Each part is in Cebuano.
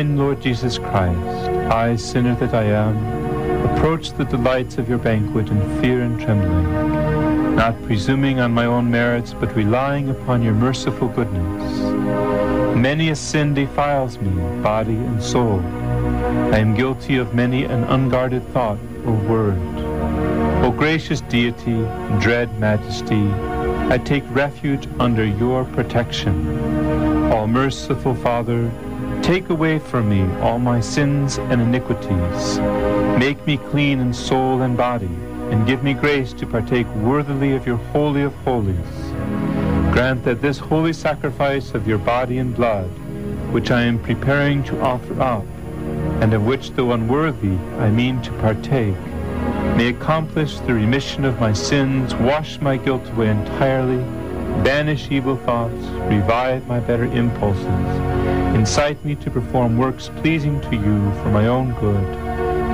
Divine Lord Jesus Christ, I, sinner that I am, approach the delights of your banquet in fear and trembling, not presuming on my own merits, but relying upon your merciful goodness. Many a sin defiles me, body and soul. I am guilty of many an unguarded thought or word. O gracious Deity, dread Majesty, I take refuge under your protection. All merciful Father, take away from me all my sins and iniquities. Make me clean in soul and body, and give me grace to partake worthily of your Holy of Holies. Grant that this holy sacrifice of your body and blood, which I am preparing to offer up, and of which, though unworthy, I mean to partake, may accomplish the remission of my sins, wash my guilt away entirely, banish evil thoughts, revive my better impulses, incite me to perform works pleasing to you for my own good,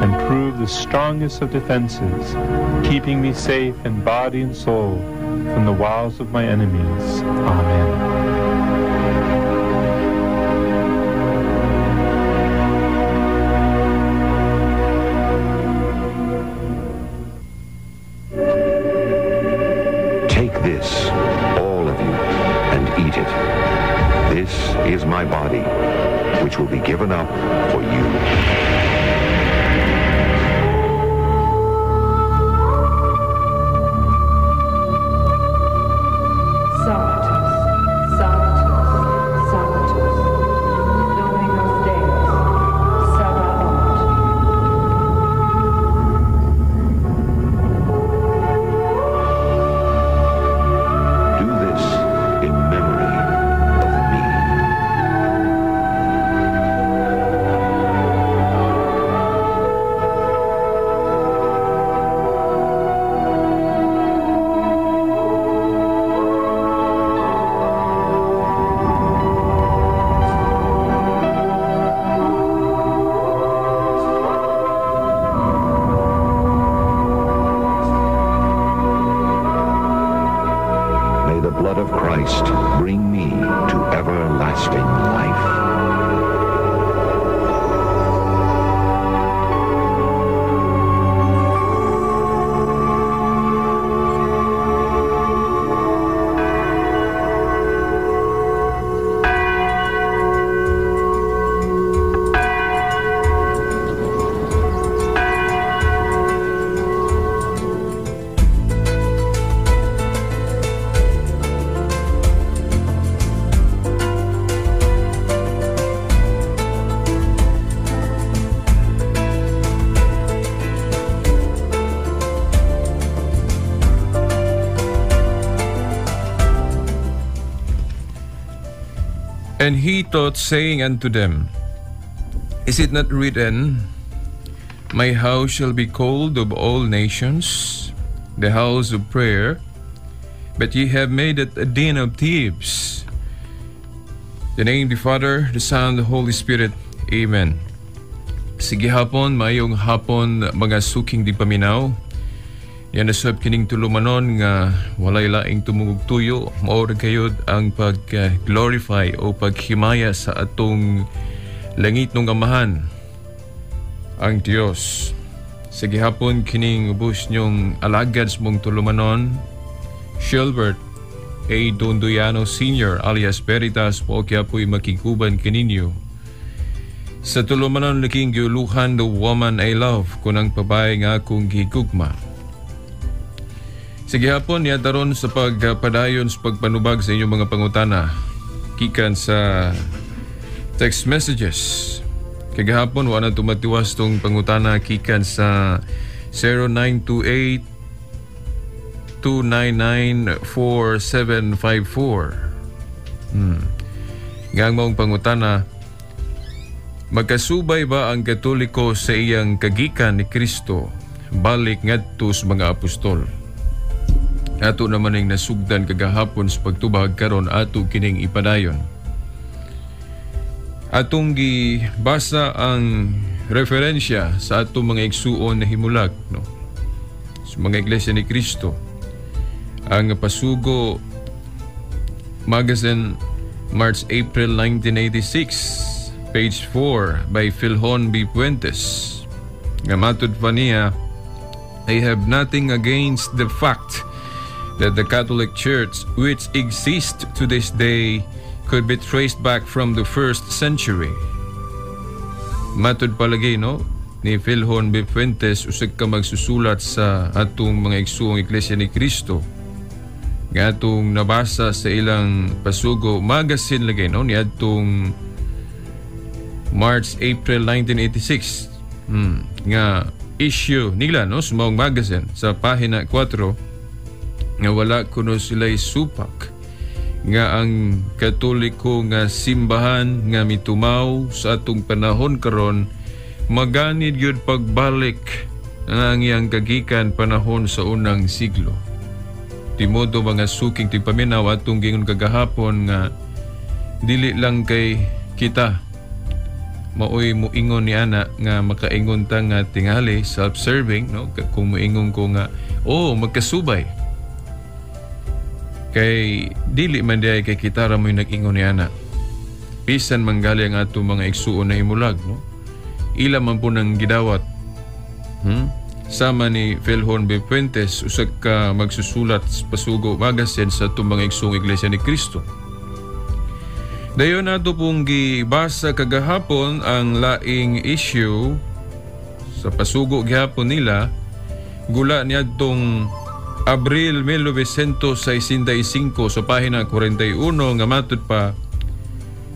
and prove the strongest of defenses, keeping me safe in body and soul from the wiles of my enemies. Amen. Take this, all of you, and eat it. This is my body, which will be given up for you. Sanctus, Sanctus, Sanctus, Dominus Deus, Sabaoth. Do this in memory of me. May the blood of Christ bring me to everlasting life. And he taught, saying unto them, Is it not written, My house shall be called of all nations, the house of prayer, but ye have made it a den of thieves. The name of the Father, the Son, the Holy Spirit. Amen. Sige hapon, mayong hapon, mga suking di paminaw. Yan nasab kining tulumanon nga walay laing tumungog tuyo, mao ra gayud ang pag-glorify o paghimaya sa atong langit nung Amahan, ang Dios. Sa gihapon kining ubos niyong alagad sa mong tulumanon, Shilbert A. Dondoyano Sr. alias Veritas po kaya po'y makiguban kininyo. Sa tulumanon laking giuluhan The Woman I Love kunang pabay nga akong gigugma. Sige hapon, niya taron sa pagpadayon sa pagpanubag sa inyong mga pangutana. Gikan sa text messages. Kagahapon, wala tumatiwas tong pangutana gikan sa 0928-299-4754. Nga ang maong pangutana, magkasubay ba ang Katoliko sa iyang kagikan ni Kristo balik ngadto sa mga apostol? Ato naman ang nasugdan kagahapon sa pagtubag karon ato kining ipadayon. Atong gibasa ang referensya sa atong mga igsuon na himulag, no? Sa mga Iglesia ni Cristo. Ang Pasugo Magazine, March-April 1986, Page 4 by Philhon B. Puentes. Nga matud pa niya, "I have nothing against the fact that the Catholic Church, which exists to this day, could be traced back from the first century." Matud palagi, no, ni Philhon B. Fuentes, usag ka magsusulat sa atong mga igsuong Iglesia ni Cristo nga atong nabasa sa ilang Pasugo magazine lagi, no, ni atong March, April 1986 nga issue nila, no, sa maong magazine sa pahina 4, nga wala kuno sila'y supak nga ang Katoliko nga simbahan nga mitumaw sa atong panahon karon maganid gyud pagbalik ang iyang kagikan panahon sa unang siglo. Timodo, mga suking tigpaminaw, atong gingon kagahapon nga dili lang kay kita maoy muingon ni ana nga makaingon ta nga tingali self-serving, no, kung muingon ko nga, "Oh, magkasubay," kay dili man diay kay kita ra mo'y nag-ingon ni ana. Bisan manggali ang atong mga igsuon na himulag, no, ila man po nang gidawat. Sama ni Philhon B. Fuentes, usag ka magsusulat sa Pasugo Magazine sa atong mga igsuong Iglesia ni Cristo. Dayon nato pong gibasa kagahapon ang laing issue sa Pasugo gihapon nila gula niadtong Abril 1965 sa pahina 41 nga matud pa,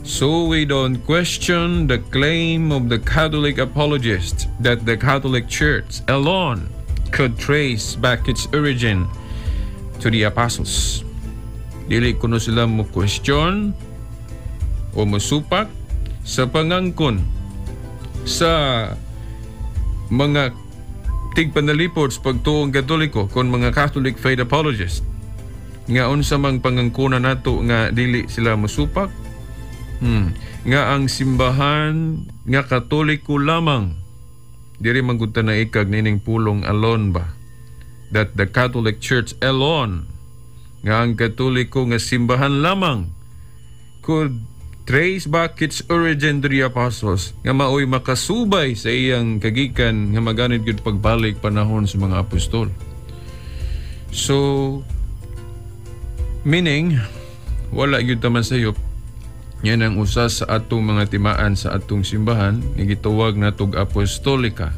"So we don't question the claim of the Catholic apologists that the Catholic Church alone could trace back its origin to the apostles." Dili kuno sila mo question o musupak sa pangangkon sa mga tigpanalipod sa pagtuong Katoliko kon mga Catholic faith apologist nga unsa mang pangangkona nato nga dili sila musupak, nga ang simbahan nga Katoliko lamang, diri man gud ta na ikag nining pulong "alone" ba, that the Catholic Church alone, nga ang Katoliko nga simbahan lamang, could trace back its origin to the apostles, nga maoy makasubay sa iyang kagikan nga maganid gyud pagbalik panahon sa mga apostol. So meaning wala gyud taman sayop yan ang usa sa atong mga timaan sa atong simbahan nga gitawag natog apostolika,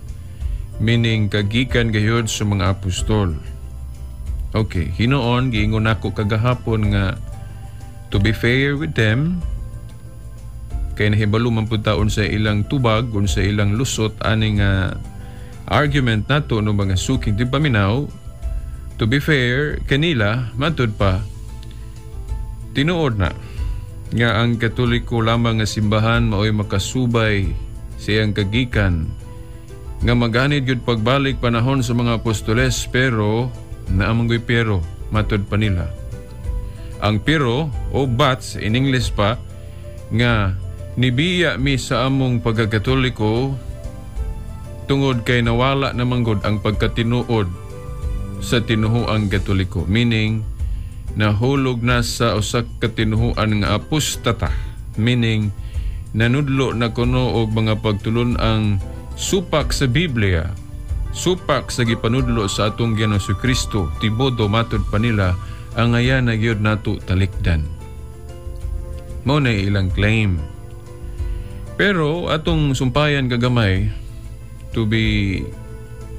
meaning kagikan gayud sa mga apostol. Okay, hinuon giingon nako kagahapon nga to be fair with them, kay nahibalo man pud ta unsa ilang tubag, unsa ilang lusot ani nga argument nato, no, mga suking tigpaminaw. To be fair kanila, matud pa, tinuod na nga ang Katoliko lamang nga simbahan maoy makasubay sa iyang kagikan nga maganid gyud pagbalik panahon sa mga apostoles, pero naa man goy pero matud pa nila. Ang pero o buts in English pa, nga nibiya mi sa among pagkakatoliko tungod kay nawala naman gud ang pagkatinuod sa tinuhuang Katoliko, meaning nahulog na sa usa ka tinuhuan nga apostata, meaning nanudlo na kuno og mga pagtulon ang supak sa Biblia, supak sa gipanudlo sa atong Ginoong Kristo. Tibodo, matud pa nila, ang aya na gyud nato talikdan. Mao na ilang claim, pero atong sumpayan kagamay, to be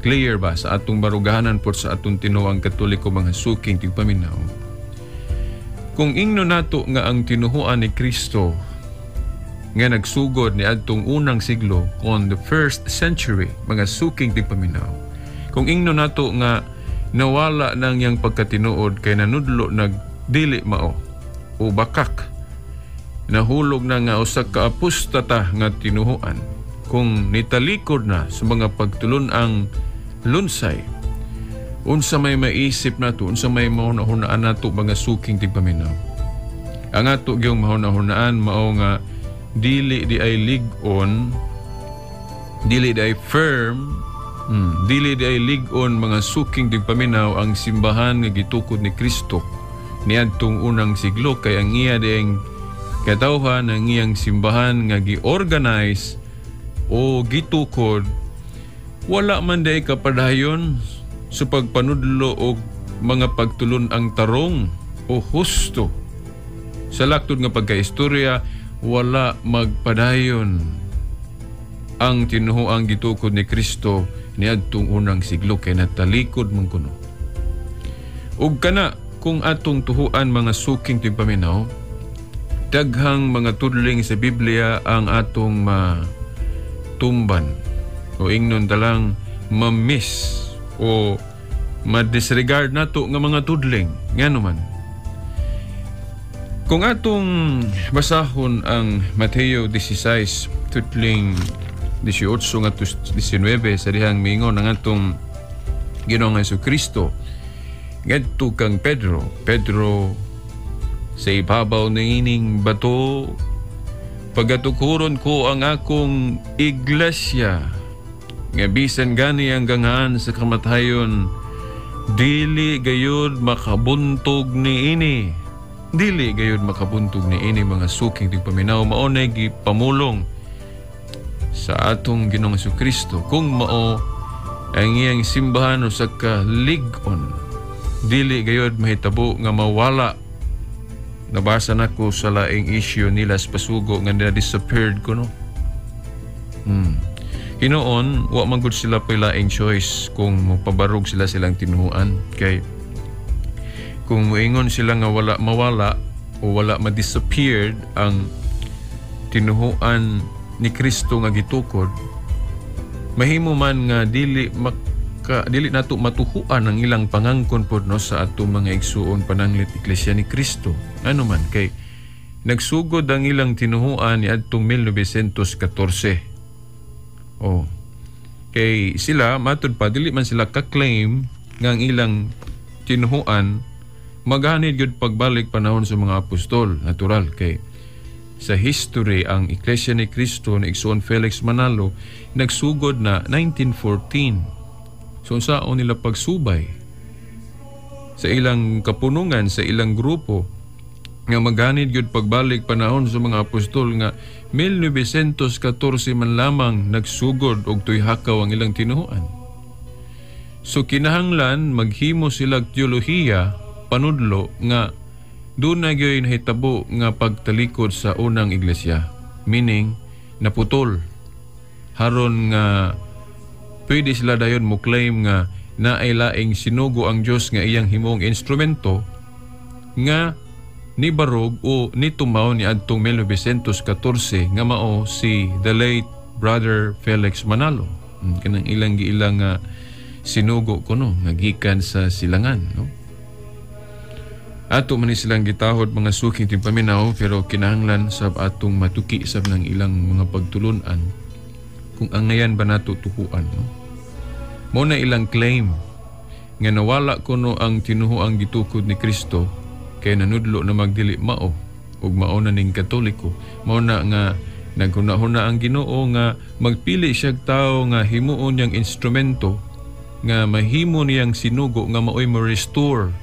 clear ba sa atong barugahanan po sa atong tinuang Katoliko, mga suking tigpaminaw, kung ingno nato nga ang tinuhuan ni Kristo nga nagsugod ni adtong unang siglo, on the first century, mga suking tigpaminaw, kung ingno nato nga nawala nang iyang pagkatinuod kay nanudlo nag dili mao o bakak, nahulog na nga usa ka apostata nga tinuhuan, kung nitalikod na sa mga pagtulun-ang lunsay, unsa may maisip nato, unsa may mahunahunaan nato, mga suking tigpaminaw? Ang ato gyung mahunahunaan mao nga dili di ay lig-on, dili di ay firm, dili di ay lig-on, mga suking tigpaminaw, ang simbahan nga gitukod ni Kristo niadtong unang siglo, kay ang iya di ang Katawhan ang iyang simbahan nga gi-organize o gitukod, wala man day kapadayon sa pagpanudlo og mga pagtulon ang tarong o husto. Sa laktod nga pagkaistorya, wala magpadayon ang tinuhuang gitukod ni Kristo niadtong unang siglo kay natalikod man kuno. Ug kana kung atong tuhuan, mga suking tigpaminaw, daghang mga tudling sa Biblia ang atong matumban o ingnon talang ma-miss o ma-disregard nato nga mga tudling. Ngano man? Kung atong basahon ang Mateo 16 tutling 18 ngadto 19, sa dihang miingon ang atong Ginoong Hesus Kristo ngadto kang Pedro, "Pedro, sa ibabaw niining bato pagatukuron ko ang akong iglesia, nga bisan gani ang ganghaan sa kamatayon dili gayud makabuntog niini." Dili gayud makabuntog niini, mga suking tigpaminaw. Mao na gipamulong sa atong Ginoong Kristo, kung mao ang iyang simbahan usa ka lig-on, dili gayud mahitabo nga mawala. Nabasa nako sa laing issue nila sa pasugo nga na disappeared ko, no. Hinuon, wa man gud sila pay laing choice kung mopabarog sila silang tinuhuan, kay kung moingon sila nga wala mawala o wala ma-disappeared ang tinuhuan ni Kristo nga gitukod, mahimo man nga dili nato matuhuan ang ilang pangangkon pod, no, sa atong mga igsuon pananglit Iglesia ni Kristo. Ano man kay nagsugod ang ilang tinuhuan ni adtong 1914. Oh. Kay sila matud pa dili man sila ka-claim nga ang ilang tinuhuan maghanid gyud pagbalik panahon sa mga apostol. Natural kay sa history, ang Iglesia ni Cristo ni Igsoon Felix Manalo nagsugod na 1914. So unsaon nila pagsubay sa ilang kapunungan, sa ilang grupo, nga maghanid gyud pagbalik panahon sa mga apostol nga 1914 man lamang nagsugod og tuyhakaw ang ilang tinuhuan? So kinahanglan maghimo sila teolohiya, panudlo nga doon na gyud nahitabo nga pagtalikod sa unang iglesia. Meaning, naputol. Haron nga pwede sila dayon mo claim nga naay laing sinugo ang Dios nga iyang himong instrumento nga nibarog o nitumaw ni adtong 1914 nga mao si the late Brother Felix Manalo. Kanang ilang giilang sinugo kuno nga gikan sa silangan, no? Ato man ni silang gitahod, mga suking tigpaminaw, pero kinahanglan sab atong matuki sab ng ilang mga pagtulunan kung angayan ba nato tuhuan, no? Mo na ilang claim nga nawala kuno ang tinuhuang gitukod ni Kristo kay nanudlo na magdili mao ug mao na ning Katoliko. Mao na nga naghuna-huna ang Ginoo nga magpili siya tawo nga himuon niyang instrumento nga mahimo niyang sinugo nga maoy mo restore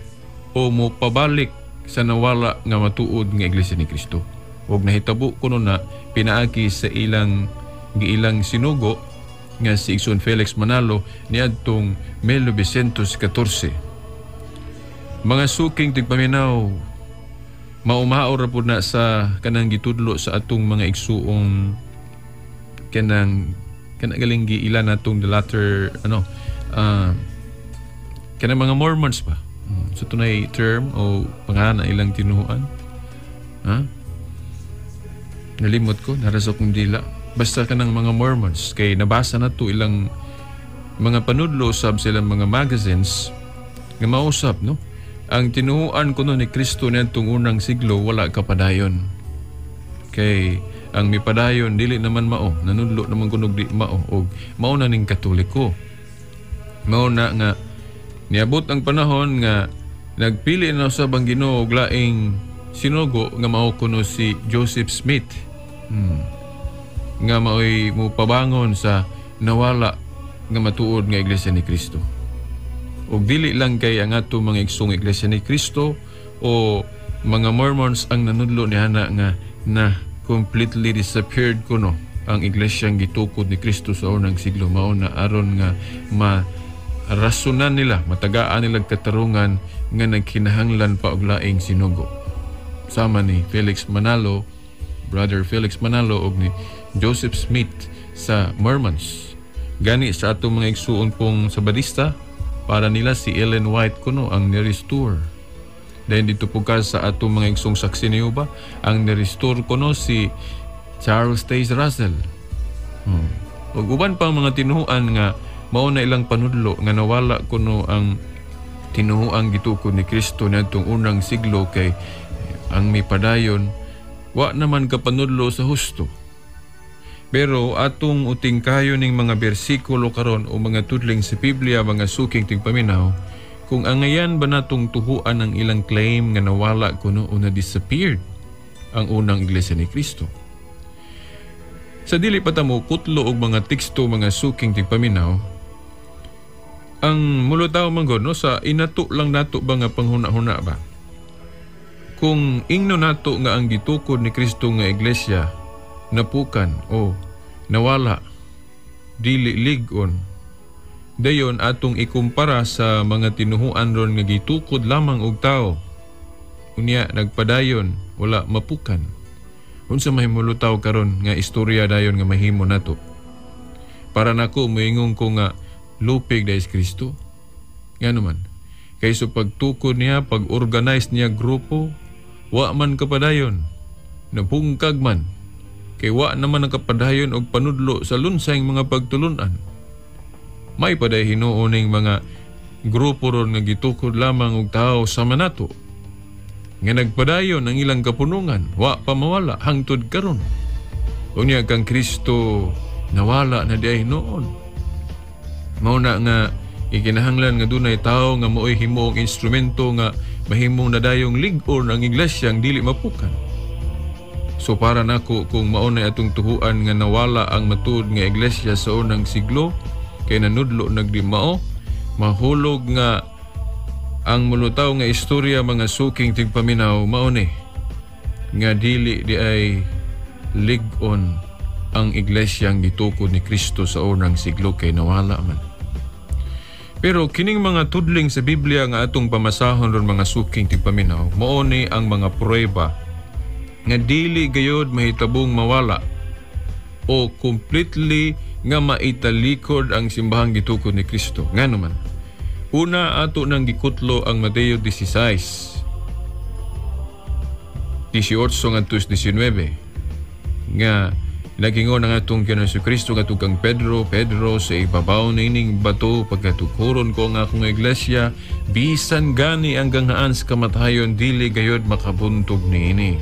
o mo pabalik sa nawala nga matuod nga Iglesia ni Kristo. Ug nahitabo kuno na pinaagi sa ilang giilang sinugo nga si Igsoon Felix Manalo niadtong 1914. Mga suking tigpaminaw, maumao ra pud na sa kanang gitudlo sa atong mga igsuong kanang kanang galing giila natong the latter ano, kanang mga Mormons pa. So tunay term o pangalan ilang tinuhuan. Ha? Nalimot ko, nara sa akong dila. Basta kanang mga Mormons kay nabasa na to ilang mga panudlo sab silang mga magazines nga mausap, no? Ang tinuhuan kuno ni Kristo niadtong unang siglo wala kapadayon. Kay ang mipadayon dili naman mao, nanudlo naman kunog di mao og mao na ning Katoliko. Mao na nga niabot ang panahon nga nagpili na usab ang Ginoo og laing sinugo nga mao kuno si Joseph Smith. Nga maoy mopabangon sa nawala nga matuod nga Iglesia ni Kristo. Ug dili lang kay ang ato mga igsoong Iglesia ni Kristo o mga Mormons ang nanudlo ni ana nga na completely disappeared kuno ang iglesyang gitukod ni Kristo sa unang siglo. Mao na aron nga ma rasunan nila, matagaan nila katarungan nga nagkinahanglan pa og laing sinugo. Sama ni Felix Manalo, Brother Felix Manalo og ni Joseph Smith sa Mormons. Gani sa atong mga igsuon pong Sabadista, para nila si Ellen White kuno ang ni-restore. Then dito po ka sa atong mga igsoong Saksi ni Jehova, ang ni-restore kuno si Charles Taze Russell. Ug uban pa ang mga tinuohan nga mao na ilang panudlo nga nawala kuno ang tinuohang gitukod ni Kristo niadtong unang siglo, kay ang mipadayon wa naman kapanudlo sa husto. Pero atong utingkayo ning mga bersikulo karon o mga tudling sa Biblia, mga suking tigpaminaw, kung angayan ba natong tuhuan ang ilang claim nga nawala kuno o na disappeared ang unang iglesia ni Kristo. Sa dili pa ta mokutlo og mga teksto, mga suking tigpaminaw, ang mulutaw man gud, no, sa inato lang nato ba nga panghuna-huna ba? Kung ingno nato nga ang gitukod ni Kristo nga iglesia napukan o nawala, dili lig-on, dayon atong ikumpara sa mga tinuhuan ron nga gitukod lamang og tao, unya nagpadayon, wala mapukan. Unsa mahimulutaw karon nga istorya dayon nga mahimo nato? Para nako, moingon ko nga lupig dahil si Kristo. Ngano man? Kay sa pagtukod niya, pag-organize niya grupo, wa man kapadayon, napungkag man. Kay wa naman nakapadayon og panudlo sa lunsayng mga pagtulunan. May paday hinuoning mga grupo ron nga gitukod lamang og tao sama nato, nga nagpadayon ang ilang kapunungan, wa pa mawala hangtod karon. Unya kang Kristo nawala na diay hinuon. Mao na nga ikinahanglan nga dunay tao nga maoy himuong instrumento nga mahimong nadayong lig-on ang iglesia ang dili mapukan. So para nako, kung mao na atong tuhuan nga nawala ang matuod nga iglesia sa unang siglo kay nanudlo nagdimao, mahulog nga ang mulutaw nga istorya, mga suking tigpaminaw, mao ni nga dili di ay lig-on ang iglesia ang gitukod ni Kristo sa unang siglo kay nawala man. Pero kining mga tudling sa Biblia nga atong pamasahon ron, mga suking tigpaminaw, mao ni ang mga pruweba nga dili gayod mahitabong mawala o completely nga maitalikod ang simbahang gitukod ni Kristo. Ngano man? Una, ato nang gikutlo ang Mateo 16, 18 ngadto 19 nga nagingon ang atong Ginoong Kristo ngadto kang Pedro, "Pedro, sa ibabaw nining bato pagkatukuron ko ang akong iglesia, bisan gani ang ganghaan sa kamatayon dili gayod makabuntog niini.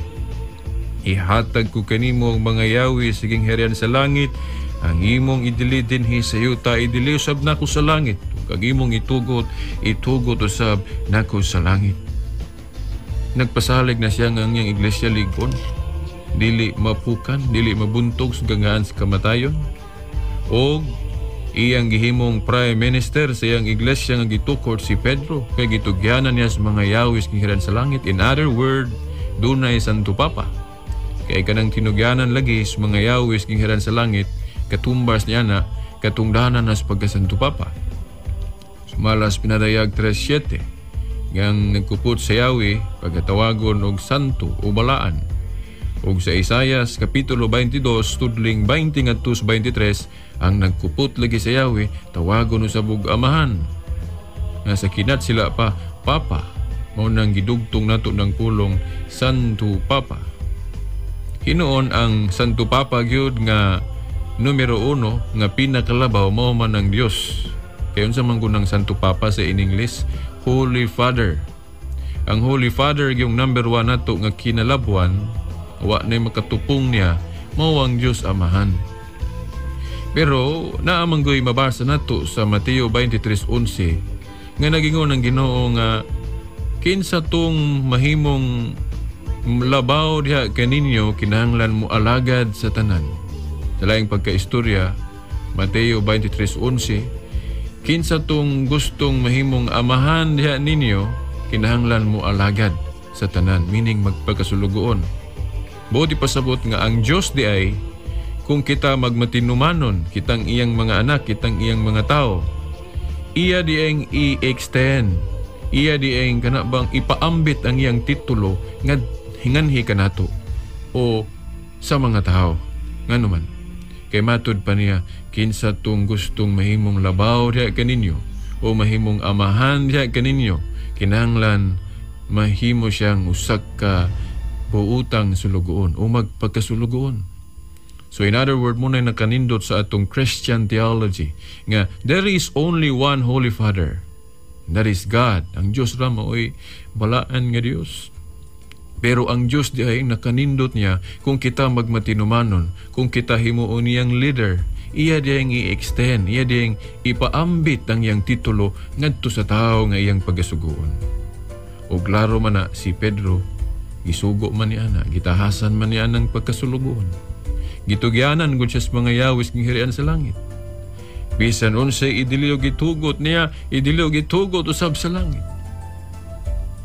Ihatag ko kanimo ang mga yawi sa gingharian sa langit. Ang imong idili dinhi sa yuta, idili usab nako sa langit. Ug ang imong itugot, itugot usab nako sa langit." Nagpasalig na siya nga ang iyang iglesia lig-on, dili mapukan, dili mabuntog sa ganghaan sa kamatayon. Og iyang gihimong prime minister sa iyang iglesia nga gitukod si Pedro kay gitugyanan niya sa mga yawis gingharian sa langit. In other word, dunay Santo Papa. Kay kanang tinugyanan lagi sa mga yawis gingharian sa langit, katumbas niya na katungdanan na sa pagka-Santo Papa. Sumala sa Pinadayag 3.7, ngang nagkupot sa yawi pagkatawagon og santo o balaan. Ug sa Isayas kapitulo 22 tudling 20 ngadto sa 23, ang nagkupot lagi sa yawi tawagon usab og amahan. Nga sa kinat sila pa papa, mao nang gidugtong nato ng pulong Santo Papa. Hinuon ang Santo Papa gyud nga numero 1 nga pinakalabaw mao man ang Dios. Kay unsa man kunang Santo Papa sa in English? Holy Father. Ang Holy Father yung number 1 nato nga kinalabwan, wa na makatupong niya, mao ang Dios Amahan. Pero naa man goy mabasa nato sa Mateo 23:11 nga nagingon ang Ginoo nga kinsa tong mahimong labaw diha kaninyo kinahanglan mo alagad sa tanan. Sa laing pagkaistorya, Mateo 23:11, kinsa tong gustong mahimong amahan diha ninyo kinahanglan mo alagad sa tanan, meaning magpakasulugoon. Buot ipasabot nga ang Dios di ay kung kita magmatinumanon, kitang iyang mga anak, kitang iyang mga tao, iya di ang i-extend, iya di ang kana bang ipaambit ang iyang titulo nga hinganhi kanato o sa mga tao. Ngano man? Kay matud pa niya, kinsa tong gustong mahimong labaw diha kaninyo o mahimong amahan diha kaninyo, kinahanglan mahimo siyang usak ka buutang sulugoon o magpagkasulugoon. So in other word, muna nakanindot sa atong Christian theology nga there is only one Holy Father. That is God. Ang Diyos ra mao'y balaan nga Dios. Pero ang Diyos di ay nakanindot niya kung kita magmatinumanon, kung kita himuon niyang leader, iya diyang i-extend, iya diyang ipaambit ang iyang titulo ngadto sa tao nga iyang pagasugoon. O klaro man na si Pedro, gisugo man niya na, gitahasan man niya ng pagkasulugoon. Gitugyanan gud siya sa mga yawis ng hirian sa langit. Bisan unsay idilyo gitugot niya, idilyo gitugot usab sa langit.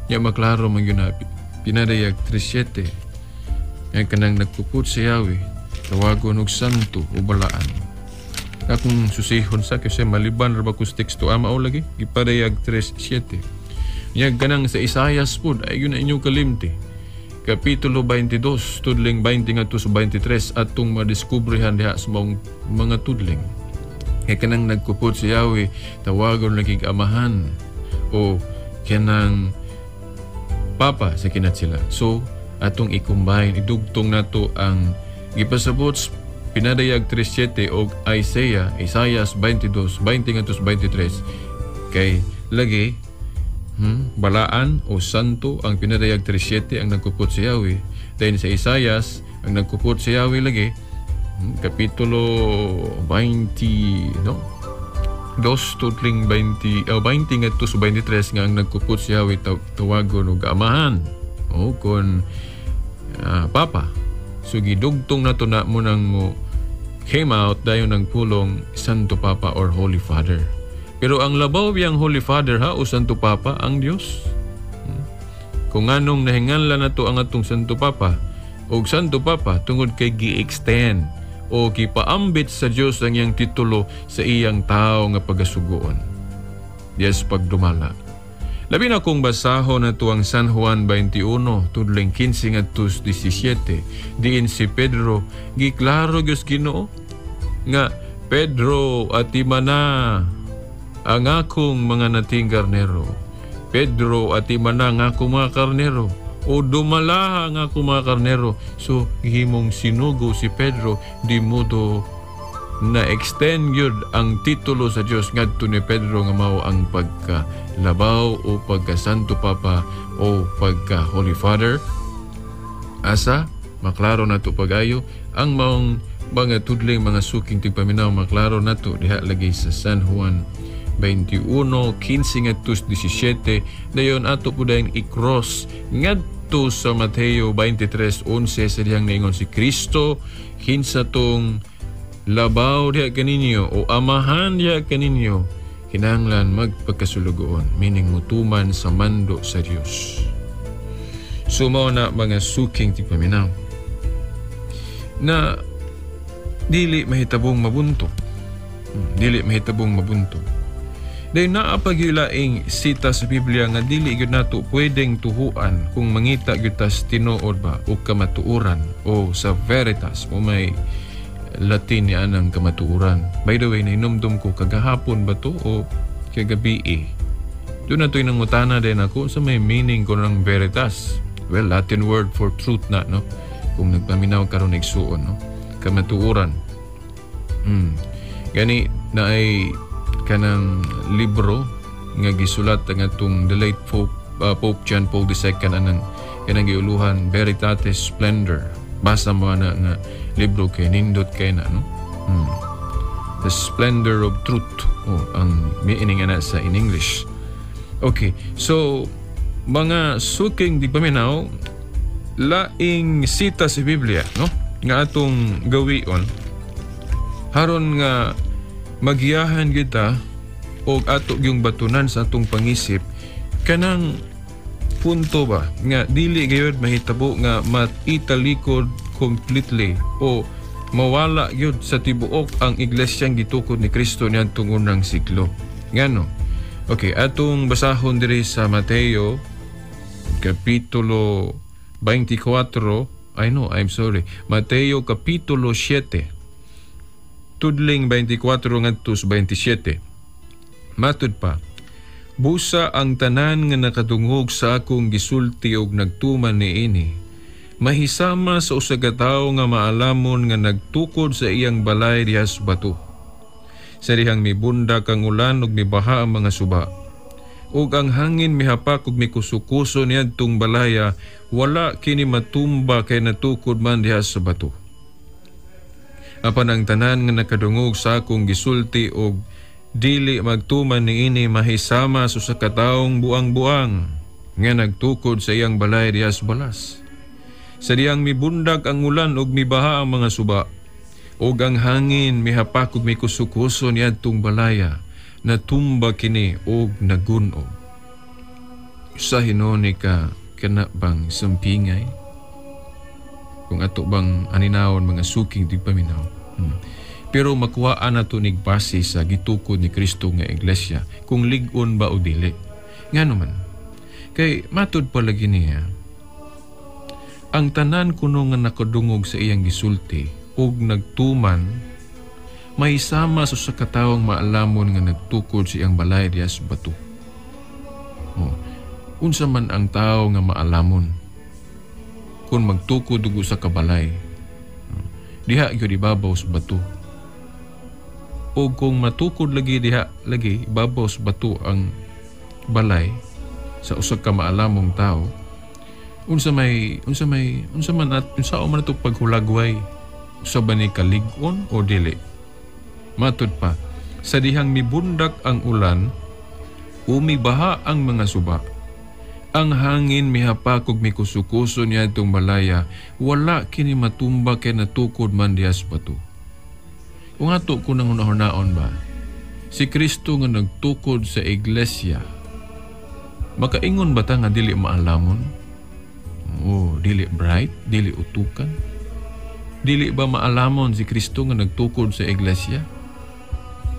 Ya maklaro man yun na pinadayag 3:7 nga kanang nagpuput sa Yahweh, tawagon og santo o balaan. Akong susihon sa kasi maliban ra ba ko sa teksto ama o lagi gipadayag 3:7. Nya kanang sa Isayas pud ay yun na inyong kalimti. Kapitulo 22, tudling 20 ngadto sa 23 atong madiskubrehan diha sa maong mga tudling. Kay kanang nagkupot si Yahweh, tawagon lagi amahan o kanang papa sa kinat sila. So, atong i-combine, idugtong nato ang gipasabot pinadayag 3:7 og Isaiah, Isaias 22, 20 ngadto sa 23. Kay lagi balaan o santo ang pinadayag 3:7 ang nagkupot si Yahweh. Then sa Isaias, ang nagkupot si Yahweh lagi kapitulo 20, no? Dos tudling 20, oh, 20 ngadto sa 23 nga ang nagkupot si Yahweh tawagon og amahan o kon papa. So gidugtong nato na mo nang mo came out dayon ng pulong Santo Papa or Holy Father. Pero ang labaw biyang Holy Father ha o Santo Papa ang Dios. Kung anong nahinganlan nato ang atong Santo Papa og Santo Papa tungod kay gi-extend o gipaambit sa Dios ang iyang titulo sa iyang tao nga pagasugoon. Yes, pagdumala. Labi na kung basahon nato ang San Juan 21, tudling 15 ngadto 17, diin si Pedro giklaro gyud Ginoo nga Pedro atimana ang akong mga nating karnero. Pedro atimana ang akong mga karnero. O dumalaha ang akong mga karnero. So gihimong sinugo si Pedro di modo na extend yun ang titulo sa Dios ngadto ni Pedro nga mao ang pagkalabaw o pagka Santo Papa o pagka Holy Father. Asa maklaro nato pagayo ang maong mga tudling mga suking tigpaminaw, maklaro nato diha lagi sa San Juan 21, 15 ngadto 17. Dayon ato po dayong i-cross ngadto sa Mateo 23:11 sa dihang naingon si Kristo, kinsa tong labaw diha kaninyo o amahan diha kaninyo kinahanglan magpagkasulugoon, meaning mutuman sa mando sa Dios. So mao na mga suking tigpaminaw na dili mahitabong mabuntok. Dili mahitabong mabuntok. Dahil naa pa gyud laing sita sa Biblia nga dili gyud nato pwedeng tuhuan kung mangita gyud tas tinuod ba o kamatuoran o sa veritas o may Latin ni anang kamatuoran. By the way, nahinumdum ko kagahapon ba to o kagabi eh. Doon na to'y nangutana din ako sa may meaning ko ng veritas. Well, Latin word for truth na, no? Kung nagpaminaw karon igsuon, no? Kamatuoran. Gani na ay kanang libro nga gisulat ang atong the late Pope, Pope John Paul II anang kanang giuluhan Veritatis Splendor. Basa mo na nga libro kay nindot kay na, no? The Splendor of Truth. Oh, ang meaning ana sa in English. Okay, so mga suking di paminaw, laing sita sa Biblia, no? Nga atong gawion haron nga magiyahan kita og ato yung batunan sa atong pangisip kanang punto ba nga dili gayud mahitabo nga maitalikod completely o mawala gyud sa tibuok ang iglesyang gitukod ni Kristo niadtong unang siglo. Ngano? Okay, atong basahon diri sa Mateo kapitulo 24, ay no, I'm sorry. Mateo kapitulo 7 tudling 24 ngadto sa 27. Matud pa, "Busa ang tanan nga nakadungog sa akong gisulti og nagtuman niini, mahisama sa usa ka tawo nga maalamon nga nagtukod sa iyang balay diha sa bato. Sa dihang mibundak ang ulan ug mibaha ang mga suba, ug ang hangin mihapak ug mikusukuso niadtong balaya, wala kini matumba kay natukod man diha sa bato. Apan ang tanan nga nakadungog sa akong gisulti og dili magtuman niini, mahisama sa usa ka taong buang-buang nga nagtukod sa iyang balay diha sa balas. Sa dihang mibundak ang ulan ug mibaha ang mga suba, ug ang hangin mihapak ug mikusukuso niadtong balaya, natumba kini ug nagun-ob." Sa hinuon ka kana bang sampingay? Kung ato bang aninawon, mga suking tigpaminaw. Pero makuhaan nato nig base sa gitukod ni Kristo nga iglesia kung lig-on ba o dili. Ngano man? Kay matud pa lagi niya, ang tanan kuno nga nakadungog sa iyang gisulti ug nagtuman, may sama sa usa ka tawong maalamon nga nagtukod sa iyang balay diha sa bato. Oh. Unsa man ang tao nga maalamon kung magtukod og usa ka balay diha gyud ibabaw sa bato? O kung matukod lagi diha lagi ibabaw sa bato ang balay sa usa ka maalamong tao, unsa may unsa man at unsa man ato paghulagway, usa ba ni kalig-on o dili? Matud pa, sa dihang mibundak ang ulan, umibaha ang mga suba, ang hangin mihapak ug mikusukuso niadtong balaya, wala kini matumba kay natukod man diha sa bato. Kung ato ko nang hunahunaon ba, si Kristo nga nagtukod sa iglesia, makaingon ba ta nga dili maalamon? O dili bright, dili utukan? Dili ba maalamon si Kristo nga nagtukod sa iglesia?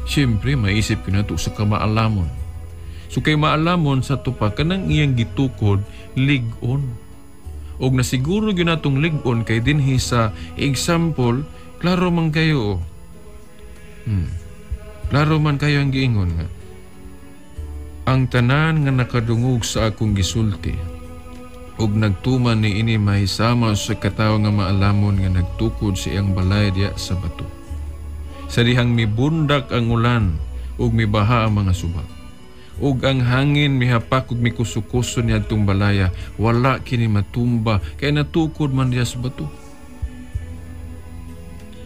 Siyempre, maisip ko na to sa kamaalamon. So kay maalamon sa tupa, kanang iyang gitukod, lig-on. Og nasiguro gyud natong lig-on kay dinhi sa example, klaro man kayo. Klaro man kayo ang giingon nga ang tanan nga nakadungog sa akong gisulti ug nagtuman ni ini, mahisama sa katawo nga maalamon nga nagtukod sa iyang balay diya sa bato. Sa dihang mibundak ang ulan ug mibaha ang mga suba, ug ang hangin mihapak ug mikusukuso niadtong balaya, wala kini matumba kay natukod man diya sa bato.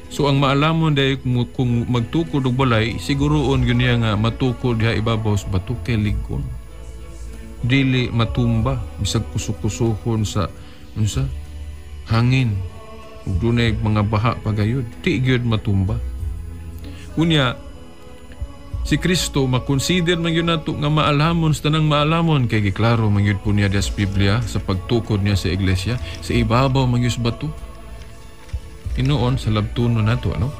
So ang maalamon dahil kung magtukod og balay, siguroon gyud niya nga matukod diha ibabaw sa bato kay lig-on. Dili matumba bisag kusukusuhon sa unsa hangin ug dunay mga baha pagayod, di gyud matumba. Unya si Kristo makonsider man gyud nato nga maalamon sa tanang maalamon kay giklaro man gyud po niya sa Biblia sa pagtukod niya sa iglesia sa ibabaw man gyud sa bato. Hinuon sa labtuno nato, ano?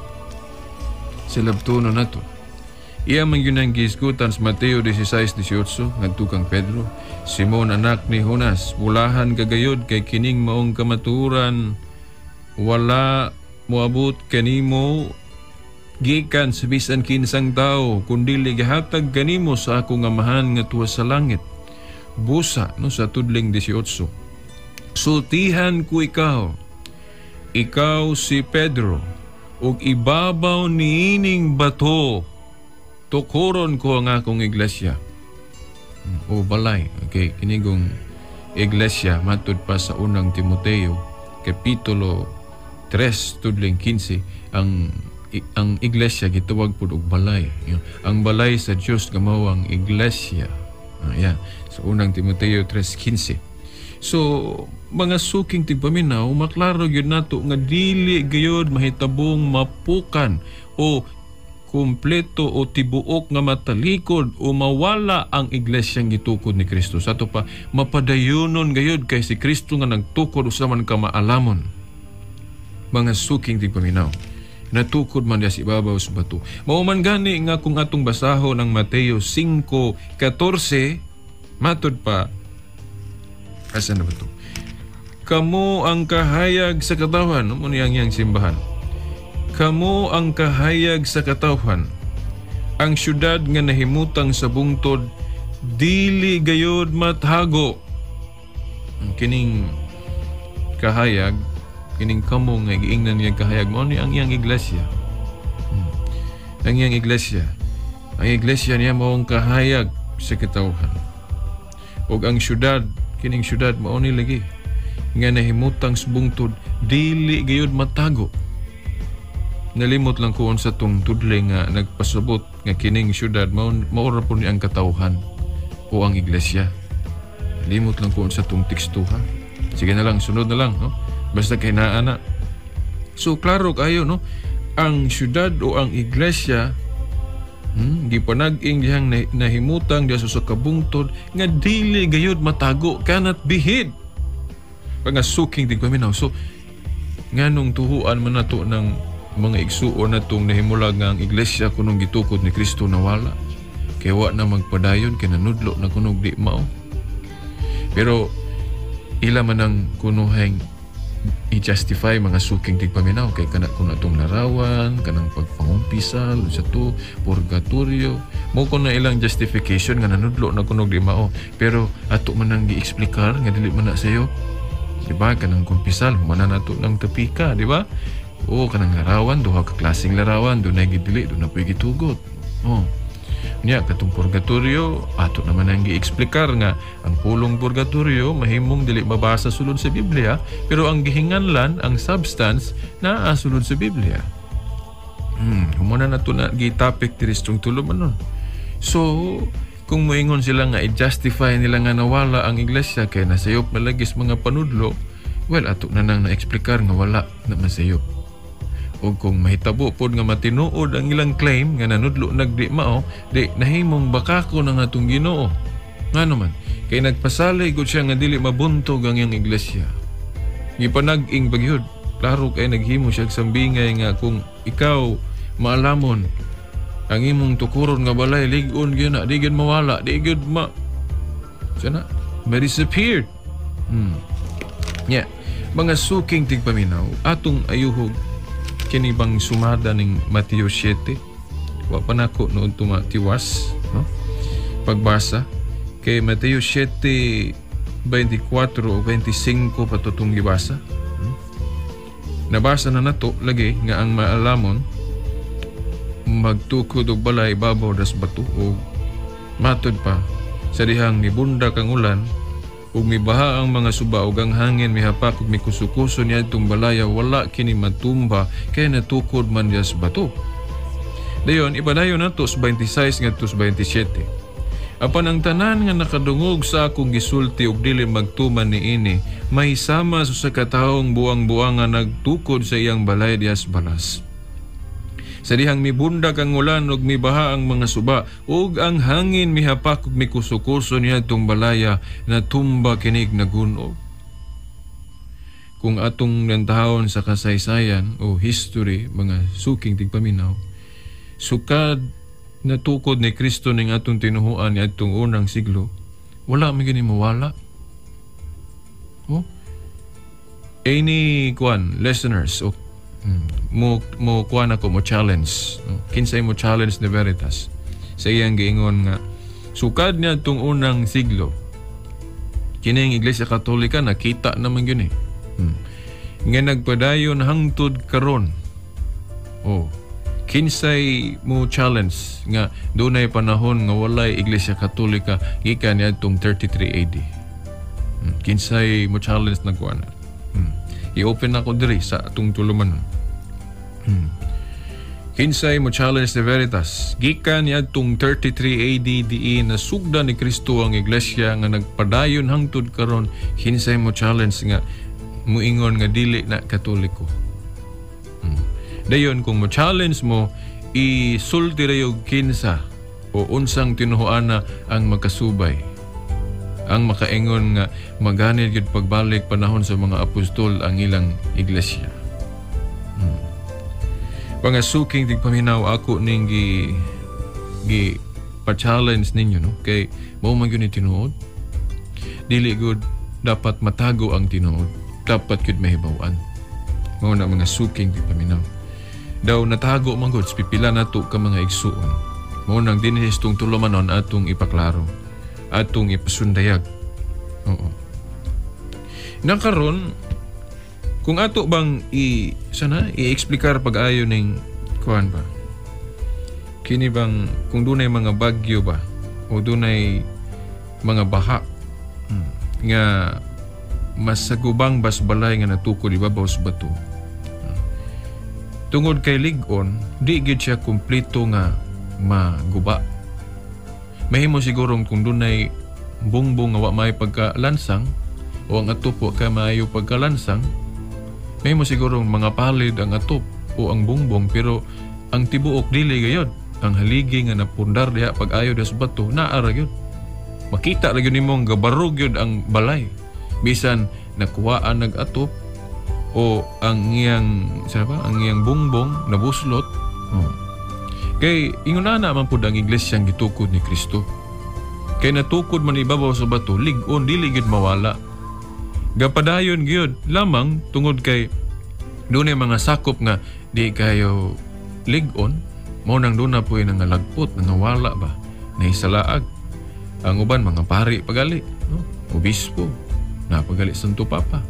Sa labtuno nato. Iya man gyud ang gihisgutan sa Mateo 16:18 ngadto kang Pedro, "Simon, anak ni Jonas, bulahan ka gayod kay kining maong kamatuoran wala moabot kanimo gikan sa bisan kinsang tao, kundili gihatag kanimo sa akong Amahan nga tuwa sa langit." Busa, no, sa tudling 18, "Sultihan ko ikaw, ikaw si Pedro, ug ibabaw niining bato tukuron ko ang akong iglesia." O balay. Okay, kinigong iglesia matud pa sa Unang Timoteo kapitulo 3 tudling 15, ang iglesia gitawag pud og balay. Ang balay sa Dios nga mao ang iglesia. Yan, sa Unang Timoteo 3:15. So, mga suking tigpaminaw, maklaro gyud nato nga dili gayud mahitabong mapukan o Kumpleto o tibuok nga matalikod o mawala ang iglesyang gitukod ni Kristo. Sa ato pa, mapadayonon gayud kay si Kristo nga nagtukod usa man ka maalamon. Mga suking tigpaminaw, natukod man diya sa ibabaw sa bato. Mao man gani nga kung atong basahon ang Mateo 5:14, matud pa, asa na ba to? Kamo ang kahayag sa katawhan. Ano mo niyang iyang simbahan? Kamo ang kahayag sa katawhan. Ang syudad nga nahimutang sa bungtod, dili gayod mathago. Kining kahayag, kining kamo nga giingnan niya kahayag, mao ni ang iyang iglesia. Ang iyang iglesia. Ang iglesia niya mao ang kahayag sa katawhan. Ug ang syudad, kining syudad mao ni lagi nga nahimutang sa bungtod, dili gayud matago. Nalimot lang ko sa tong tudle nga nagpasabot nga kining syudad mao ra po ni ang katawhan o ang iglesia. Nalimot lang ko sa tong teksto ha. Sige na lang, sunod na lang, no? Basta kay naa na. So klaro kayo, no? Ang syudad o ang iglesia gipanag-ing dihang nahimutang diha sa kabungtod nga dili gayud matago, cannot be hid. Mga suking tigpaminaw. So nganong tuhuan man nato ng mga igsuon natong nahimulag nga ang iglesia kunong gitukod ni Kristo nawala. Kay wa na magpadayon, kay nanudlo na kunog di mao. Pero ila man ang kunuheng i-justify mga suking tigpaminaw kay kana kuno atong larawan, kanang pagpangumpisal sa to purgatorio, mo kuno ilang justification nga nanudlo na kunog di mao. Pero ato man ang gi-explikar nga dili man na sayo. Diba? Kanang kumpisal, humana nato ng tepika, di ba? O kanang larawan, duha ka klaseng larawan, dunay gidili, dunay po'y gitugot. O. Nya katong purgatorio, ato naman ang gi-explikar nga ang pulong purgatorio mahimong dili mabasa sulod sa Biblia, pero ang gihinganlan, ang substance naa sulod sa Biblia. Humana nato na gi-topic diri sa tulo man nun. So, kung moingon sila nga i-justify nila nga nawala ang iglesia kay nasayop na lagi sa mga panudlo, well, ato na nang na-explikar nga wala na masayop. O kung mahitabo pod nga matinuod ang ilang claim nga nanudlo nagdi mao, di nahimong bakako na nga atong Ginoo. Ngano man, kay nagpasalay gud siya nga dili mabuntog ang iyang iglesia. Gipanag-ing bagyod, klaro kay naghimo siya sambingay nga kung ikaw maalamon ang imong tukuron nga balay lig-on gyud na, di gyud mawala, di gyud ma sana ma disappeared. Yeah. Mga suking tigpaminaw, atong ayuhog kini bang sumada ning Mateo 7. Wa pa nako noon tumatiwas, no? Pagbasa kay Mateo 7:24 o 25 pa to tong gibasa. Nabasa na nato lagi nga ang maalamon magtukod og balay babaw das bato o matod pa sa dihang mibundak ang ulan ug mibaha ang mga suba ug ang hangin mihapak ug mikusukuso niadtong balaya, wala kini matumba kay natukod man diya sa bato. Dayon ipadayon nato sa 26 ngadto sa 27. Apan ang tanan nga nakadungog sa akong gisulti ug dili magtuman niini, may sama sa usa ka taong buang-buang nga nagtukod sa iyang balay diya sa balas. Sa dihang mibundak ang ulan ug mibaha ang mga suba ug ang hangin mihapak ug mikusukuso niadtong balaya, natumba kinig nagunob. Kung atong nantahon sa kasaysayan o history, mga suking tigpaminaw, sukad natukod ni Kristo ning atong tinuhuan ni atong unang siglo, wala man gini mawala. Oh? Any kuan listeners o mo kuan ako mo challenge, no? Kinsay mo challenge ni Veritas sa iyang giingon nga sukad niya itong unang siglo kini ang Iglesia Katolika nakita naman gyud eh. Nga nagpadayon hangtod karon. Oh, kinsay mo challenge nga dunay panahon nga walay Iglesia Katolika gikan niadtong 33 AD. Kinsay mo challenge na kuan. I-open ako diri sa atong tulumanon. Kinsay mo challenge ni Veritas gikan niadtong 33 AD diin nasugda ni Kristo ang iglesia nga nagpadayon hangtod karon, kinsay mo challenge nga muingon nga dili na Katoliko. Dayon kung mo challenge mo, Isulti rayog kinsa o unsang tinuhuana ang makasubay, ang makaingon nga maganid gyud pagbalik panahon sa mga apostol ang ilang iglesia. Mga suking tigpaminaw, ako ning gi gi pa-challenge ninyo, no, kay mao man gyud ni tinuod. Dili gud dapat matago ang tinuod, dapat gyud mahibaw-an. Mao na, mga suking tigpaminaw, daw natago man gud sa pipila nato ka mga igsuon. Mao nang dinhi sa tulumanon atong ipaklaro, atong ipasundayag. Oo. Nakaron, kung ato bang i sana i-eksplikar pag-ayo ning kuan ba? Kini bang kung dunay mga bagyo ba o dunay mga baha nga masagubang bas balay nga natukod ibabaw sa bato. Tungod kay lig-on, di gyud siya kumpleto nga maguba. Mahimo siguro kung dunay bungbong nga wa may pagkalansang o ang atop wa kay maayo pagkalansang, mahimo siguro mga palid ang atop o ang bungbong, pero ang tibuok dili gayod. Ang haligi nga napundar diha pag-ayo sa bato, naa ra gyud. Makita ra gyud nimo nga gabarog gyud ang balay. Bisan nakuhaan nag-atop o ang iyang sa ba, ang iyang bungbong nabuslot. Oh. Kay ingon na man pud ang iglesyang gitukod ni Kristo. Kay natukod man ibabaw sa bato, lig-on, dili gyud mawala. Gapadayon gyud lamang tungod kay dunay mga sakop nga di kayo lig-on, mao nang duna po'y nangalagpot, nangawala ba, nahisalaag. Ang uban mga pari pagali, no? Obispo, napagali Santo Papa.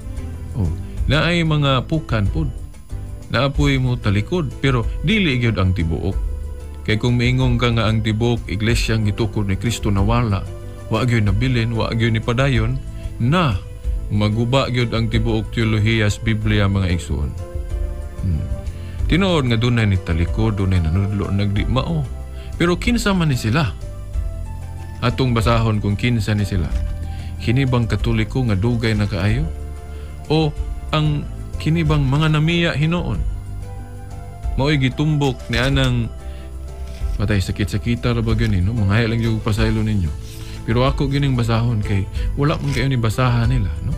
Oh, naay mga pukan pud. Naapoy mo talikod, pero dili gyud ang tibuok. Kay kung miingong ka nga ang tibuok iglesyang gitukod ni Kristo nawala, wa gyud nabilin, wa gyud ni padayon, na maguba gyud ang tibuok teolohiya sa Biblia, mga igsuon. Tinuod nga dunay ni talikod, dunay nanudlo nagdi mao. Pero kinsa man ni sila? Atong basahon kung kinsa ni sila. Kini bang Katoliko nga dugay na kaayo? O ang kini bang mga namiya hinoon? Mao'y gitumbok ni anang matay sakit-sakita ra ba gyud ni, no? Mangaya lang gyud pasaylo ninyo. Pero ako gining basahon kay wala man kayo ni basahan nila, no?